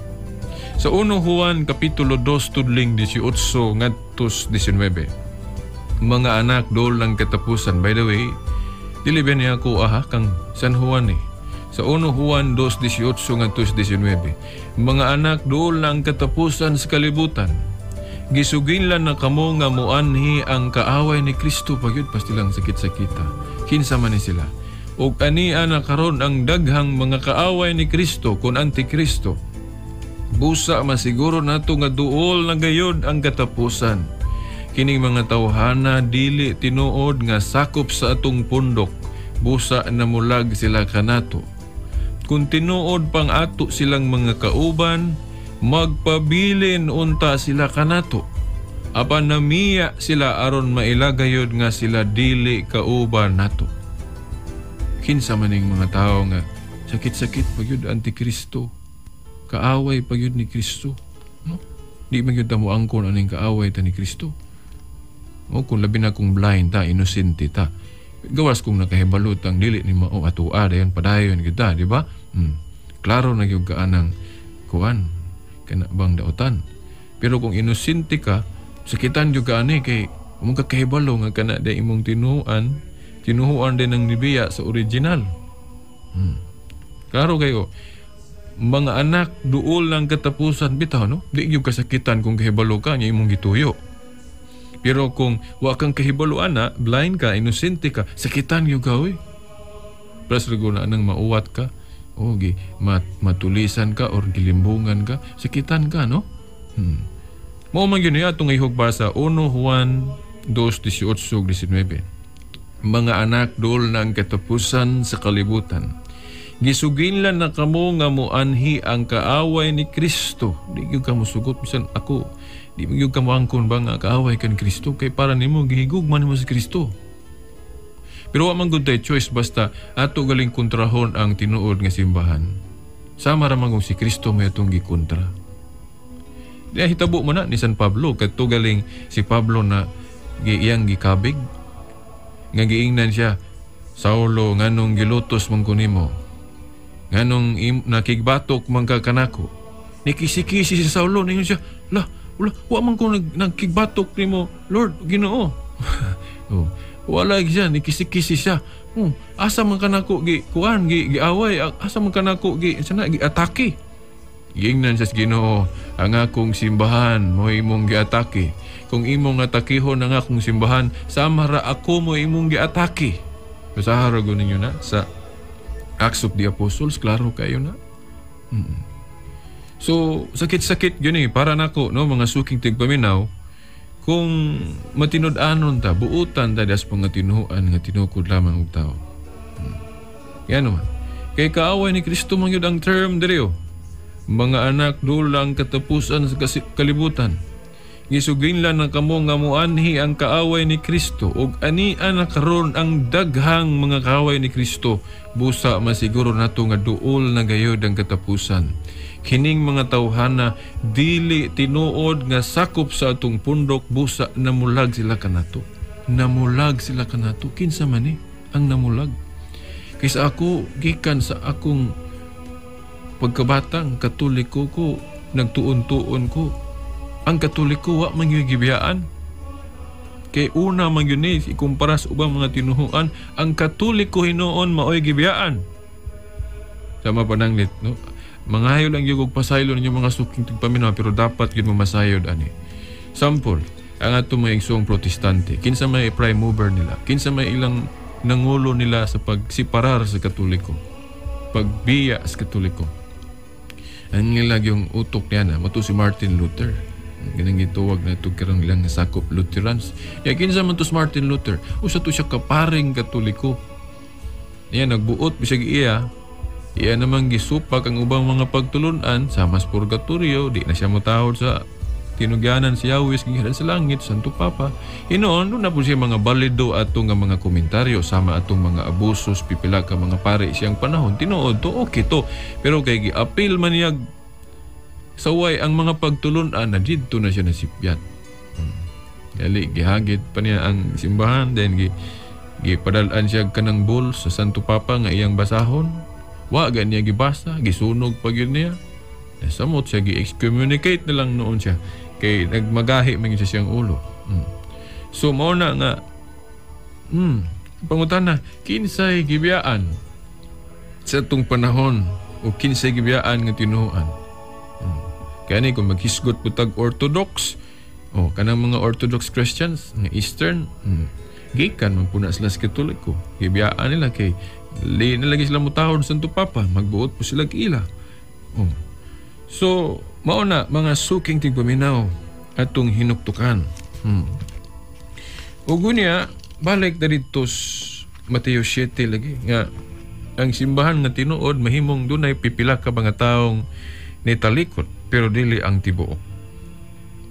Sa 1 Juan Kapitulo 2 tudling 18 ngadto 19. Mga anak, dol ng katapusan. By the way, dili ba niya ako aha kang San Juan eh. Sa 1 Juan 2:18 ngadto 19. Mga anak, dol ng katapusan sa kalibutan. Gisuginlan na kamo nga muanhi ang kaaway ni Kristo pagyud pastilang sakit-sakita. Kinsa man ni sila? Ug ania na karon ang daghang mga kaaway ni Kristo kun antikristo. Busa masiguro nato nga duol na gayod ang katapusan. Kining mga tawhana dili tinuod nga sakop sa atong pundok. Busa namulag sila kanato. Kung tinuod pang ato silang mga kauban, magpabilin unta sila kanato. Apan namiya sila aron mailagayod nga sila dili kauban nato. Kinsa maning mga tao nga sakit-sakit pagyud antikristo, kaaway pagyud ni Kristo, no? Di man gyud ta moangkon aning kaaway ta ni Kristo. O kung labi na kung blind ta, inosente ta. Gawas kung nakahibalot ang dili ni mao atoa dayon padayon gyud ta, di ba? Klaro na gyud ka anang kuan kana bang daotan. Pero kung inosente ka, sakitan gyud ka ani kay mong kakahibalo nga kana di imong tinuan, tinuhuan din ang nibiya sa original. Klaro kayo. Mga anak, duol ng katapusan bitaw, no? Di gyud kasakitan kung kahibalo ka nya imong gituyo. Pero kung wa kang kahibalo ana, blind ka, inosente ka, sakitan gyud ka oy. Plus lugo na nang mauwat ka, o gi matulisan ka or gilimbungan ka, sakitan ka, no? Mao man gyud niya atong ihog sa 1 Juan 2:18-19. Mga anak, duol ng katapusan sa kalibutan. Gisuginlan na kamo nga moanhi ang kaaway ni Kristo. Di gyud ka mosugot bisan ako. Di gyud ka moangkon ba nga kaaway kan Kristo kay para nimo gihigugma nimo si Kristo. Pero wa man gud tay choice basta ato galing kontrahon ang tinuod nga simbahan. Sama ra man kung si Kristo may atong gikontra. Di hitabo man na ni San Pablo kadto galing si Pablo na iyang gikabig. Nga giingnan siya, "Saulo, nganong gilutos man ko nimo? Nganong nakigbatok man ka kanako?" Nikisi-kisi si Saulo, ningon siya, "La, wala, wa man ko nagkigbatok nimo, Lord, Ginoo." Oh, wala siya, nikisi-kisi siya. "Oh, asa man kanako gi kuan gi giaway, asa man kanako gi sana gi atake?" Giingnan sa Ginoo, "Ang akong simbahan mo imong giatake. Kung imong atakihon ang akong simbahan, sama ra ako mo imong giatake." Basaha ra ninyo na sa Acts of the Apostles, klaro kayo na. So, sakit-sakit yun eh, para nako, no, mga suking tigpaminaw, kung matinud-anon ta, buutan ta das mga tinuan nga tinukod lamang og tao. Yan naman. Kay kaaway ni Kristo man yun ang term diri oh. Mga anak dulang katapusan sa kalibutan. Gisuginlan na kamo nga muanhi ang kaaway ni Kristo ug ania na karon ang daghang mga kaaway ni Kristo. Busa masiguro nato nga duol na gayod ang katapusan. Kining mga tawhana dili tinuod nga sakop sa atong pundok, busa namulag sila kanato. Namulag sila kanato. Kinsa man ni ang namulag? Kaysa ako, gikan sa akong pagkabatang Katoliko ko, nagtuon-tuon ko. Ang Katoliko wa man gyud gibiyaan. Kay una man gyud ni ikumpara sa ubang mga tinuhuan, ang Katoliko hinuon maoy gibiyaan. Sama pananglit, no? Mangayo lang gyud og pasaylo ninyo mga suking tigpaminaw, pero dapat gyud mamasayod ani. Sample, ang atong mga igsoong Protestante, kinsa may prime mover nila, kinsa may ilang nangulo nila sa pagsiparar sa Katoliko, pagbiya sa Katoliko. Ang ilang yung utok niya na, mato si Martin Luther. Ganang gituwag na ito karong ilang sakop Lutherans. Ya, kinsa man to si Martin Luther? Usa to siya kaparing Katoliko. Iya, nagbuot bisag iya. Iya namang gisupak ang ubang mga pagtulunan sa mas purgatorio, di na siya motahod sa tinugyanan si Yahweh gikan sa langit, Santo Papa. Hinoon, doon na po siya mga balido ato nga mga komentaryo sama atong mga abusos, pipila ka mga pare siyang panahon. Tinuod to, okay to. Pero kay giapil man niya saway ang mga pagtulunan na didto na siya nasipyat. Gali, gihagit pa niya ang simbahan, then gipadalaan siya kanang bull sa Santo Papa nga iyang basahon. Wa ga niya gibasa, gisunog pa gyud niya. Nasamot siya, gi-excommunicate na lang noon siya. Kay nagmagahi man siya siyang ulo. So mao na nga, pangutana, kinsay gibiyaan sa atong panahon o kinsay gibiyaan nga tinuohan? Kani kung maghisgot po tag Orthodox, o kanang mga Orthodox Christians nga Eastern, gikan man po na sila sa Katoliko. Gibiyaan nila kay li na lagi sila mutahod sa Santo Papa, magbuot po sila ila. Oh. So, mao na mga suking tigpaminaw atong hinuktukan. Ug unya, balik na dito Mateo 7 lagi nga ang simbahan nga tinuod mahimong dunay pipila ka mga taong nitalikod pero dili ang tibuok.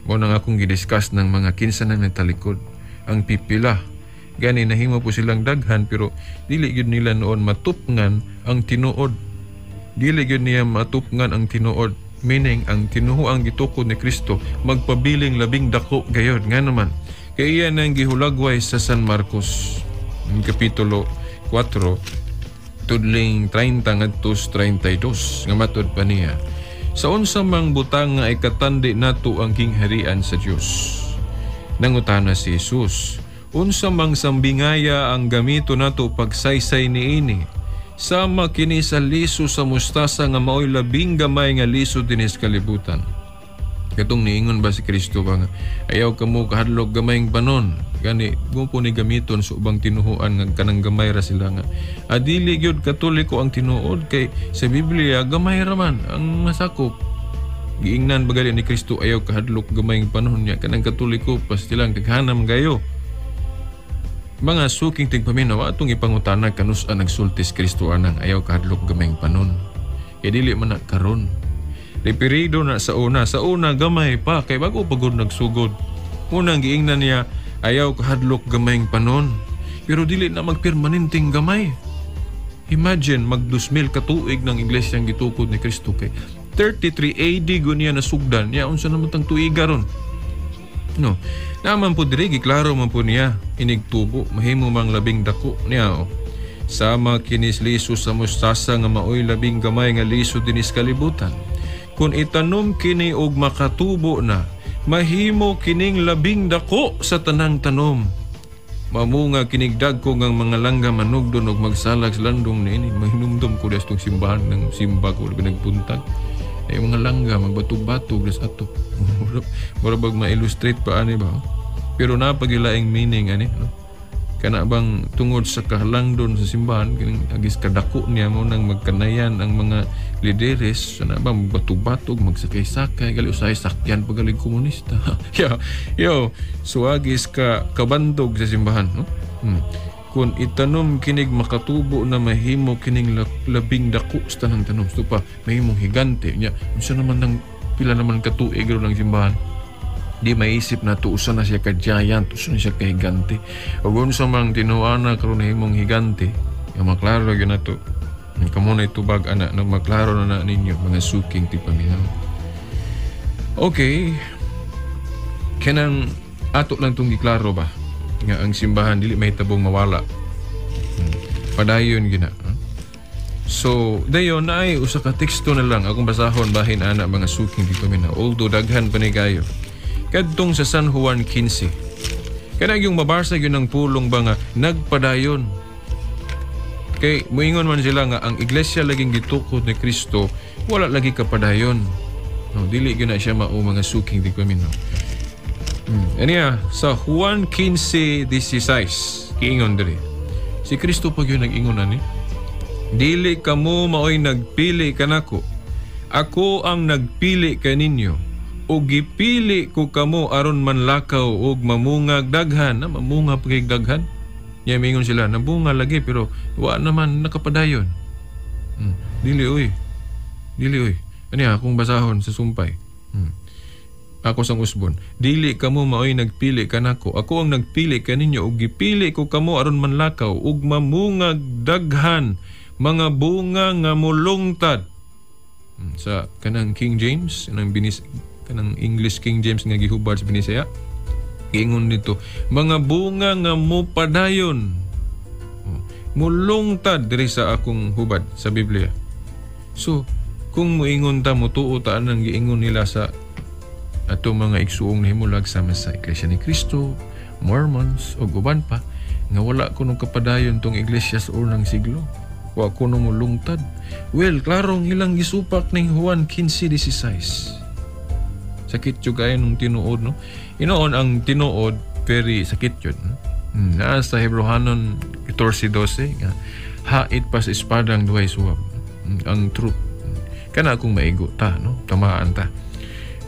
Mao na nga akong gidiscuss ng mga kinsa nang nitalikod ang pipila. Gani nahimo po silang daghan pero dili gyud nila noon matupngan ang tinuod. Dili gyud niya matupngan ang tinuod. Meaning ang tinuoang gitukod ni Kristo magpabiling labing dako gayod. Nga naman kay iya nang gihulagway sa San Marcos kapitulo 4 tudling 30 ngadto 32 nga matud pa niya, sa unsa mang butang nga ikatandi nato ang kingharian sa Dios? Nangutana si Jesus, "Unsa mang sambingaya ang gamito nato pagsaysay niini? Sama kini sa liso sa mustasa nga maoy labing gamay nga liso dinhi sa kalibutan." Katong niingon ba si Kristo ba nga ayaw kamo kahadlok gamayng panon, gani mo ni gamiton sa ubang tinuhuan nga kanang gamay ra sila nga adili gyud Katoliko ang tinuod kay sa Biblia gamay ra man ang masakop. Giingnan ba gali ni Kristo ayaw kahadlok gamayng panon niya kanang Katoliko pastilang kaghanam gayo? Mga suking tigpaminaw, atong ipangutana kanus-a nagsulti si Kristo anang ayaw kahadlok gamayng panon. Kay dili man na karon. Referido na sa una. Sa una gamay pa kay bago pagod nagsugod. Unang giingnan niya ayaw kahadlok gamayng panon. Pero dili na magpermanenteng gamay. Imagine mag 2000 ka tuig ng iglesyang gitukod ni Kristo kay 33 AD gunya nasugdan niya, unsa naman tang tuiga ron. No. Naman po diri, giklaro man po niya, inigtubo, mahimo mang labing dako niya, oh. Sama kinis liso sa mustasa nga maoy labing gamay nga liso dinis kalibutan. Kung itanom kini og makatubo na, mahimo kining labing dako sa tanang tanom. Mamunga kinig dagko ngang mga langga manugdon og magsalag sa landong niini. Mahinumdum ko des tong simbahan ng simba ko labi nagbuntag. Ay mga langga magbatog-batog des ato. Mura bag ma-illustrate pa ani ba? Pero napagilaing meaning ani, no? Kana bang tungod sa kahalangdon sa simbahan kining agis kadako niya mo nang magkanayan ang mga lideres sana ba magbatog-batog, magsakay-sakay, gali usahay sakyan pagaling komunista. Yo, yo, so agis ka kabandog sa simbahan, no? Kung itanom kinig makatubo na, mahimo kining labing dako sa tanang tanom. So pa mahimong higante nya. Unsa naman nang pila naman katuig ro ng simbahan, di maisip na to usa na siya ka giant, usa na siya ka higante. Ug unsa mang tinuana karon nahimong higante, nga maklaro gyud nato. Kamo na itubag ana no, maklaro na na ninyo, mga suking tigpaminaw. Okay. Kanang ato lang tong giklaro ba nga ang simbahan dili mahitabong mawala. Padayon gina. Huh? So, dayon na ay usa ka teksto na lang akong basahon bahin ana, mga suking tigpaminaw. Although daghan pa ni kayo. Kadtong sa San Juan 15. Kana yung mabasa yun ang pulong ba nga nagpadayon. Kay muingon man sila nga ang iglesia laging gitukod ni Kristo wala lagi kapadayon. No, dili gyud na siya mao, mga suking tigpaminaw. Aniya sa Juan 15:16 giingon diri. Si Kristo pa gyud nag-ingon ani. "Dili kamo maoy nagpili kanako. Ako ang nagpili kaninyo ug gipili ko kamo aron manlakaw ug mamungag daghan." Na mamunga pa kay daghan. Nya mingon sila, nabunga lagi pero wa naman nakapadayon. Dili oy. Dili oy. Ani akong basahon sa sumpay. Ako sang usbon. "Dili kamo maoy nagpili kanako. Ako ang nagpili kaninyo ug gipili ko kamo aron manlakaw ug mamungag daghan, mga bunga nga mulungtad." Sa kanang King James, kanang binis, kanang English King James nga gihubad sa Binisaya, giingon dito, mga bunga nga mopadayon. Oh, mulungtad diri sa akong hubad sa Biblia. So, kung moingon ta, motuo ta anang giingon nila sa ato mga igsuong nahimulag sama sa Iglesia ni Cristo, Mormons ug uban pa nga wala kuno kapadayon tong iglesia sa unang siglo, wa kuno mulungtad. Well, klarong ilang gisupak ning Juan 15:16. Sakit jud kayo nung tinuod, no? Inoon ang tinuod, very sakit yun, no? Naa sa Hebrohanon 14:12 nga hait pa sa espadang duhay suwab ang truth. Kana kung maigo ta, no? Tamaan ta.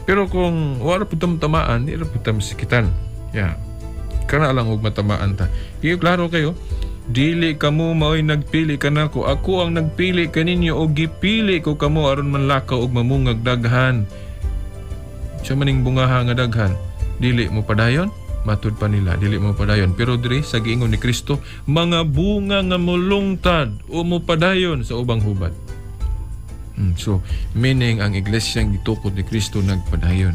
Pero kung wala pud tamaan, di ra pud ta masakitan. Yeah. Kana lang og matamaan ta. Iyo klaro kayo. "Dili kamo maoy nagpili kanako. Ako ang nagpili kaninyo og gipili ko kamo aron manlakaw og mamungag daghan." Siya maning bungaha nga daghan, dili mo padayon? Matud pa nila, dili mo padayon. Pero diri sa giingon ni Kristo, mga bunga nga mulungtad o mo padayon sa ubang hubad. So, meaning ang iglesyang gitukod ni Kristo nagpadayon.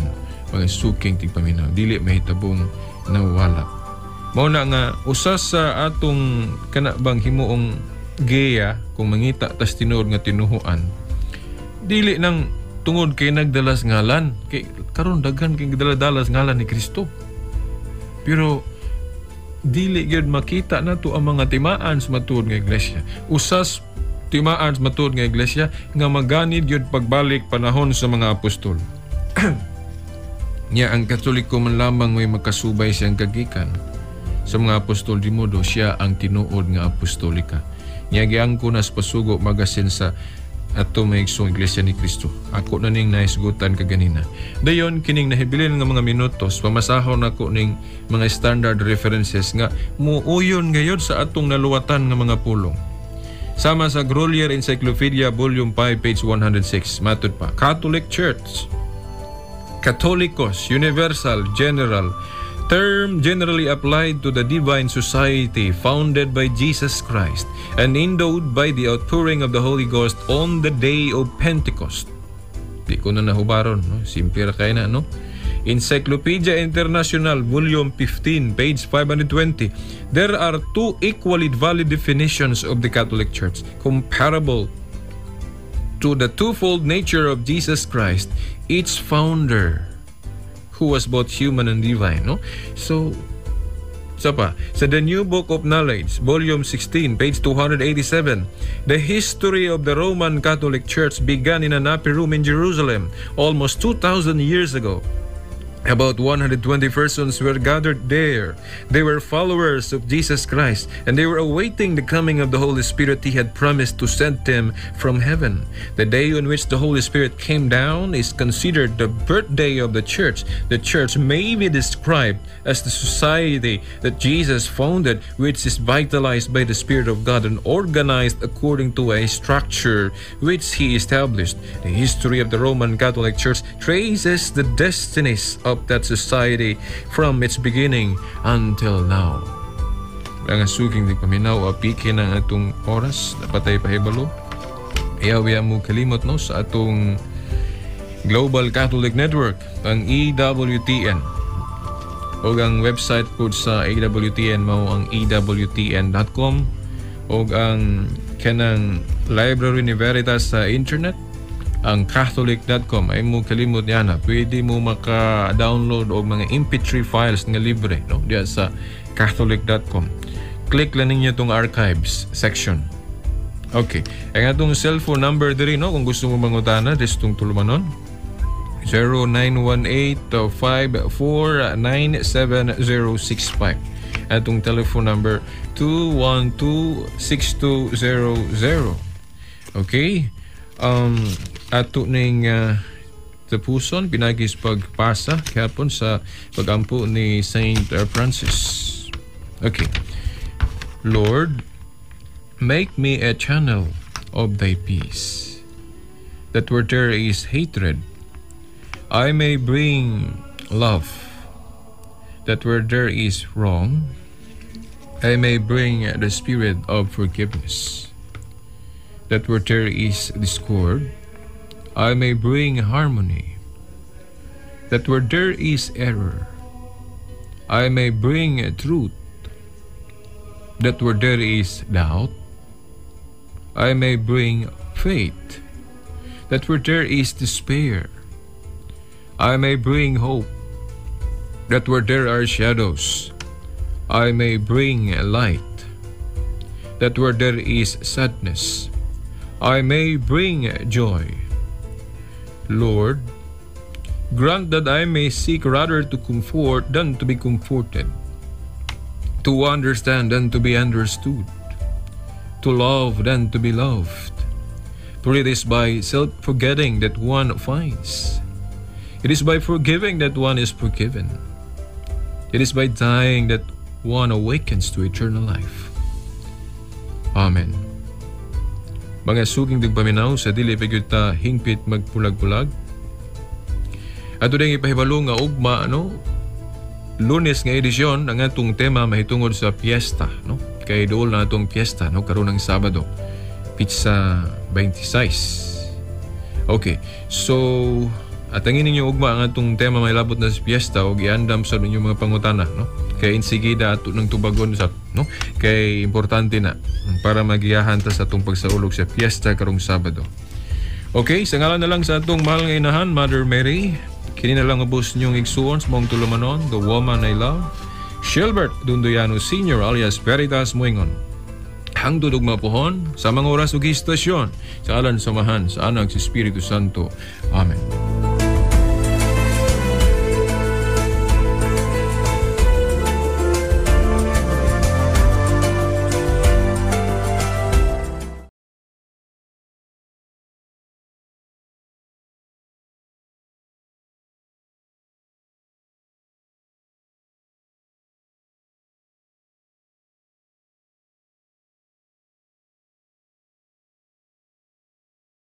Mga suking tigpaminaw, dili mahitabong nawala. Mao na nga usa sa atong kana bang himuong geya kung mangita tas tinuod nga tinuhuan, dili nang tungod kay nagdalas ngalan, kay karon daghan kay nagdala-dalas ngalan ni Kristo, pero dili gyud makita nato ang mga timaan sa matuod nga iglesia. Usas timaan sa matuod nga iglesia nga maganid gyud pagbalik panahon sa mga apostol. Nya ang Katoliko man lamang may makasubay siyang kagikan sa mga apostol, di modo siya ang tinuod nga apostolika. Nya giangko na sa Pasugo Magazine sa ato may igsoong Iglesia ni Cristo. Ako na ning nahisgutan kaganina. Dayon kining nahibilin nga mga minutos, pamasahon nako ning mga standard references nga muuyon gayod sa atong naluwatan nga mga pulong. Sama sa Grolier Encyclopedia Volume 5 page 106, matud pa, Catholic Church, Catholicos, universal, general, term generally applied to the divine society founded by Jesus Christ and endowed by the outpouring of the Holy Ghost on the day of Pentecost. Di ko na nahubaron, no? Simple ra kay na, no? Encyclopedia International, Volume 15, page 520. There are two equally valid definitions of the Catholic Church, comparable to the twofold nature of Jesus Christ, its founder, who was both human and divine. No? So, sa pa, sa The New Book of Knowledge, Volume 16, page 287, the history of the Roman Catholic Church began in an upper room in Jerusalem almost 2,000 years ago. About 120 persons were gathered there. They were followers of Jesus Christ, and they were awaiting the coming of the Holy Spirit He had promised to send them from heaven. The day on which the Holy Spirit came down is considered the birthday of the church. The church may be described as the society that Jesus founded, which is vitalized by the Spirit of God and organized according to a structure which He established. The history of the Roman Catholic Church traces the destinies of that society from its beginning until now. Mga suking tigpaminaw, apiki ng atong oras, dapat ay pahibalo. Ayaw mo kalimot, no, sa atong Global Catholic Network, ang EWTN. O ang website po sa EWTN mao ang ewtn.com o ang kanang library ni Veritas sa internet, ang catholic.com. Ayaw mo kalimot niya. Pwede mo maka-download og mga MP3 files nga libre, no, diya sa catholic.com. Click lang ninyo tong archives section. Okay, ang atong cellphone number diri, no, kung gusto mo mangutana distong tulumanon, 0918-5497065. Atong telephone number, 212-6200. Okay, ato ning tapuson pinagis pagpasa kahapon sa pagampo ni Saint Francis. Okay. Lord, make me a channel of thy peace, that where there is hatred, I may bring love, that where there is wrong, I may bring the spirit of forgiveness, that where there is discord, I may bring harmony, that where there is error, I may bring truth, that where there is doubt, I may bring faith, that where there is despair, I may bring hope, that where there are shadows, I may bring light, that where there is sadness, I may bring joy. Lord, grant that I may seek rather to comfort than to be comforted, to understand than to be understood, to love than to be loved. For it is by self-forgetting that one finds. It is by forgiving that one is forgiven. It is by dying that one awakens to eternal life. Amen. Mga suking tigpaminaw, sa dili pa gyud ta hingpit magpulag-pulag, ato ding ipahibalo nga ugma, no, Lunes nga edisyon, ang atong tema mahitungod sa piyesta, no, kay duol na atong piyesta, no, karon ng Sabado, petsa 26. Okay, so atangin ninyo ugma ang atong tema mahilabot na sa piyesta og iandam sa inyong mga pangutana, no, kay insigida ato ng tubagon sa, no, kay importante na para magiyahan ta sa atong pagsaulog sa piyesta karong Sabado. Okay, sa ngalan na lang sa atong mahal nga inahan, Mother Mary, kini na lang ubos ninyong igsuon sa mong tulumanon, the woman I love, Shilbert Dunduyano Sr. alias Veritas Moingon. Hangtod ugma pohon sa mga oras ug istasyon, sa alan sa Amahan, sa Anak, sa Espiritu Santo. Amen.